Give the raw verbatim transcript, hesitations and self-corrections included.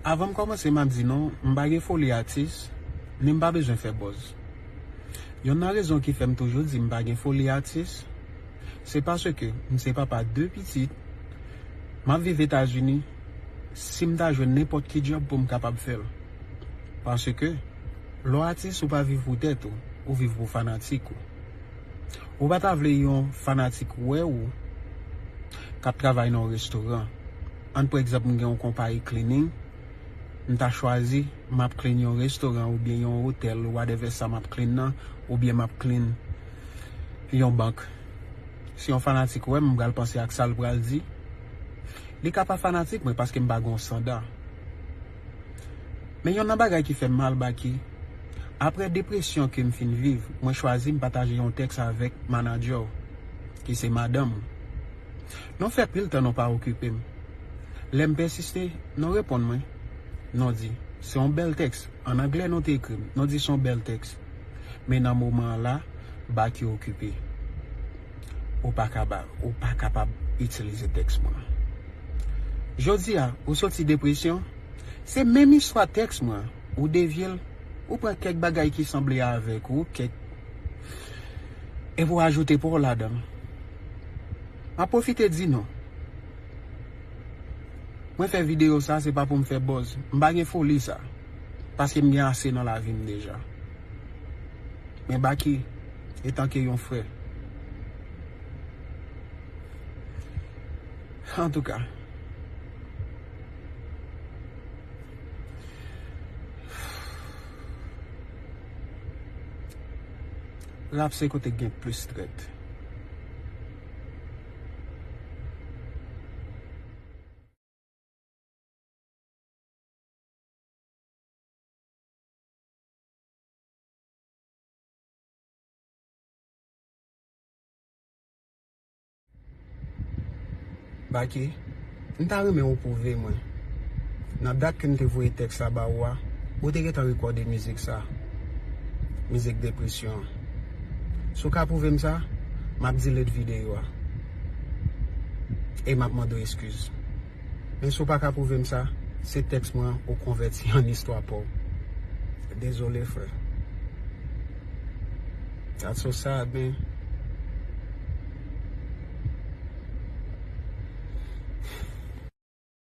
Avan m kòmanse, m ap di nou, m pa gen foli atis, ni m pa bezwen fè buzz. Yonn nan rezon ki fè m toujou di m pa gen foli atis, se paske m se papa de pitit, m ap viv Etazini, si m ta jwenn nenpòt ki djòb pou m kapab fè l. Paske, lè w atis, ou pa viv pou tèt ou, ou viv pou fanatik ou. Ou pa ta vle yon fanatik wè ou k ap travay nan yon restoran. Ann pran egzanp, m gen yon konpayi cleaning, m ta chwazi m ap clean yon restoran oubyen yon otèl, whatever sa m ap clean nan, oubyen m ap clean yon bank. Si yon fanatik wè m, m pral panse ak sa l pral di. Li ka pa fanatik mwen paske m pa gen yon sanda. Men yonn nan bagay ki fè m mal, Baky, apre depresyon ke m fin viv, mwen chwazi m pataje yon tèks avèk manadjè w, ki se madanm ou. Nou fè pil tan nou pa okipe m. Lè m pèsiste, nou reponn mwen. Nou di, se yon bèl tèks. An anglè nou te ekri m. Nou di se yon bèl tèks. Men nan moman an la, Baky okipe. Ou pa kaba, ou pa kapab itilize tèks mwen. Jodi a, ou soti depresyon, se menm istwa tèks mwen. Ou devye l, ou pran kèk bagay ki sanble avèk ou, kèk, epi w ajoute pa w ladan l. M ap pwofite di nou, mwen fè videyo sa, se pa pou m fè buzz. M pa gen foli sa. Paske m gen ase nan lavi m deja. Men Baky, etanke yon frè. Antouka, rap se kote k gen plis trèt. Baky, m ta renmen ou pwouve mwen, nan dat ke m te voye tèks la ba ou a, ou te gentan rekòde mizik sa, mizik depresyon an. Si w ka pwouve m sa, m ap delete videyo a. E m ap mande w eskiz. Men si w pa ka pwouve m sa, se tèks mwen ou konvèti an istwa pa w. Dezole, frè. That's so sad, man.